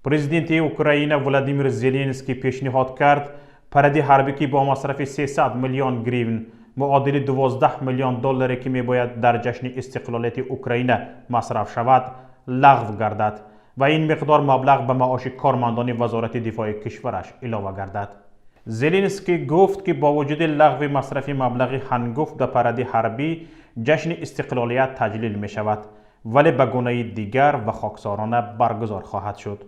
Президенти Украина Владимир Зеленский пешниҳод кард, паради ҳарбӣ, ки бо масрафи 300 миллион гривн, муодили 12 миллион долларе, ки мебояд дар ҷашни истиқлолияти Украина масраф шавад, лағв гардад ва ин миқдор маблағ ба маоши кормандони Вазорати дифои кишвараш илова гардад. Зеленский гуфт, ки бо вуҷуди лағви масрафи маблағи ҳангуфт ба паради ҳарбӣ, ҷашни истиқлолият таҷлил мешавад, вале ба гунаи дигар ва хоксорона баргузор хоҳад шуд.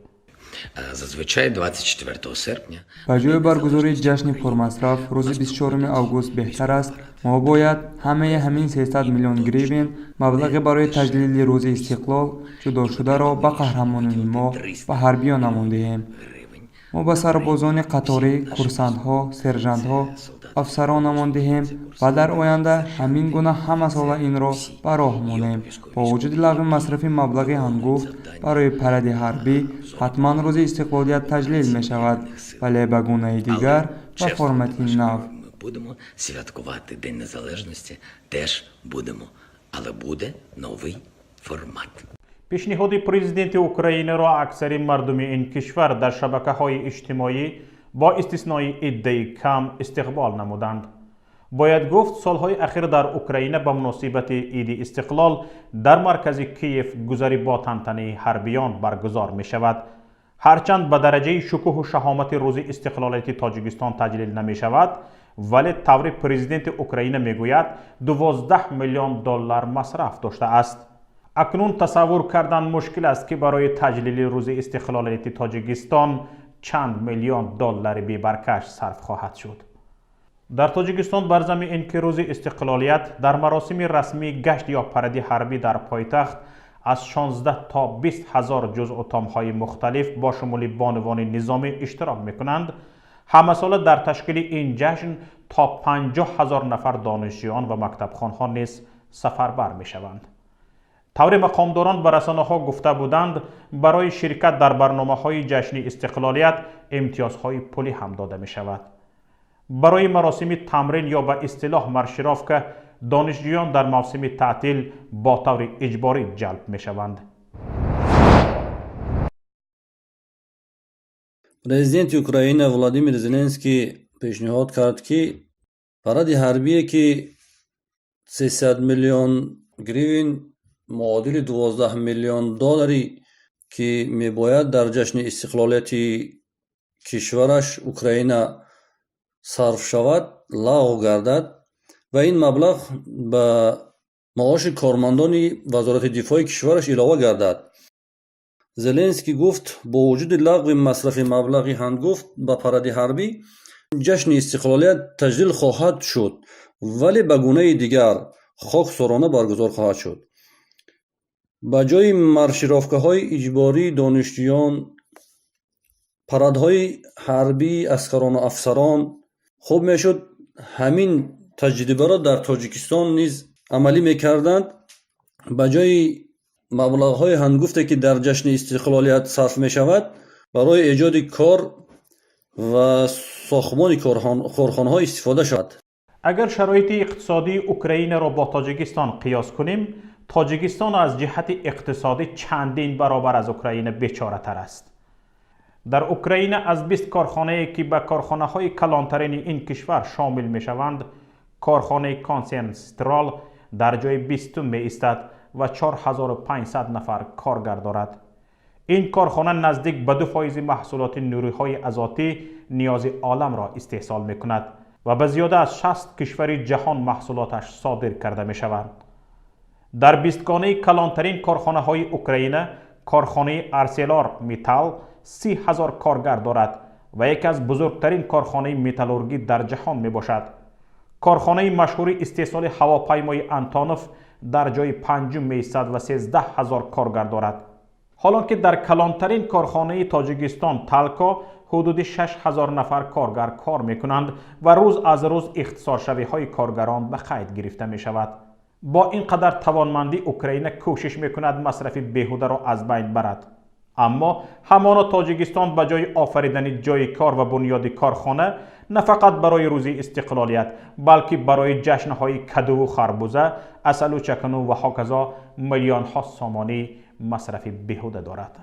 Зазвичай 24 серпня Ба ҷои баргузории ҷашни пурмасраф рӯзи 24 август беҳтар аст, мо бояд ҳамаи ҳамин 300 миллион гривен, маблағи барои таҷлили рӯзи истиқлол ҷудошударо, ба қаҳрамонони мо, ба ҳарбиёнамон диҳем. Мо ба сарбозони қаторӣ, курсантҳо, сержантҳо, афсаронамон диҳем ва дар оянда ҳамин гуна ҳамасола инро ба роҳ монем. Бо вуҷуди лағви масрафи маблағи ҳангуфт барои паради ҳарбӣ, ҳатман рӯзи истиқлолият таҷлил мешавад, вале ба гунаи дигар ва формати нав. Ми будемо святкувати День Незалежності, теж будемо, але буде новий формат. Пешниҳоди президенти Украинаро аксари мардуми ин кишвар дар шабакаҳои иҷтимоӣ бо истиснои иддаи кам истиқбол намуданд. Бояд гуфт, солҳои ахир дар Украина ба муносибати иди истиқлол дар маркази Киев гузари бо тантанаи ҳарбиён баргузор мешавад. Ҳарчанд ба дараҷаи шукӯҳу шаҳомати рӯзи истиқлолияти Тоҷикистон таҷлил намешавад, вале таври президенти Украина мегӯяд, 12 миллион доллар масраф доштааст. Акнун тасаввур кардан мушкил аст, ки барои таҷлили рӯзи истиқлолияти Тоҷикистон чанд миллион доллари бебаркаш сарф хоҳад шуд. Дар Тоҷикистон бар зами ин ки рӯзи истиқлолият дар маросими расмии гашт ё паради ҳарбӣ дар пойтахт аз 16 то 20 ҳазор ҷузъу томҳои мухталиф бо шумули бонувони низомӣ иштирок мекунанд, ҳамасола дар ташкили ин ҷашн то 50 ҳазор нафар донишҷӯён ва мактабхонҳо низ сафарбар мешаванд. Тавре мақомдорон ба расонаҳо гуфта буданд, барои ширкат дар барномаҳои ҷашни истиқлолият имтиёзҳои пулӣ ҳам дода мешавад. Барои маросими тамрин ё ба истилоҳ маршировка донишҷӯён дар мавсими таътил бо таври иҷборӣ ҷалб мешаванд. Президенти Украина Владимир Зеленский пешниҳод кард, ки паради ҳарбие, ки 300 миллион гривен, муодили 12 миллион долларе, ки мебояд дар ҷашни истиқлолияти кишвараш Украина сарф шавад, лағв гардад ва ин маблағ ба маоши кормандони Вазорати дифои кишвараш илова гардад. Зеленский гуфт, бо вуҷуди лағви масрафи маблағи ҳангуфт ба паради ҳарбӣ, ҷашни истиқлолият таҷлил хоҳад шуд, вале ба гунаи дигар, хоксорона баргузор хоҳад шуд. Ба ҷои маршировкаҳои иҷбории донишҷӯён, парадҳои ҳарбии аскарону афсарон, хуб мешуд, ҳамин таҷрибаро дар Тоҷикистон низ амалӣ мекарданд. Ба ҷои маблағҳои ҳангуфте, ки дар ҷашни истиқлолият сарф мешавад, барои эҷоди кор ва сохтмони корхонаҳо истифода шавад. Агар шароити иқтисодии Украинаро бо Тоҷикистон қиёс кунем, Тоҷикистон аз ҷиҳати иқтисодӣ чандин баробар аз Украина бечоратар аст. Дар Украина аз 20 корхонае, ки ба корхонаҳои калонтарини ин кишвар шомил мешаванд, корхонаи Консерн Строл дар ҷои 20-ум меистад ва 4500 нафар коргар дорад. Ин корхона наздик ба 2 фоизи маҳсулоти нурӯҳои азотӣ ниёзи оламро истеҳсол мекунад ва ба зиёда аз 60 кишвари ҷаҳон маҳсулоташ содир карда мешаванд. Дар бистгонаи калонтарин корхонаҳои Украина корхонаи Арселор Метал 30 000 коргар дорад ва яке аз бузургтарин корхонаи металлургӣ дар ҷаҳон мебошад. Корхонаи машҳури истеҳсоли ҳавопаймои Антонов дар ҷои панҷум меистад ва 13 000 коргар дорад, ҳолон ки дар калонтарин корхонаи Тоҷикистон Талко ҳудуди 6000 нафар коргар кор мекунанд ва рӯз аз рӯз ихтисоршавиҳои коргарон ба қайд гирифта мешавад. Бо ин қадар тавонмандӣ Украина кӯшиш мекунад масрафи беҳударо аз байн барад, аммо ҳамоно Тоҷикистон ба ҷои офаридани ҷойи кор ва бунёди корхона на фақат барои рӯзи истиқлолият, балки барои ҷашнҳои кадуву харбуза, асалу чакану ва ҳоказо миллионҳо сомонӣ масрафи беҳуда дорад.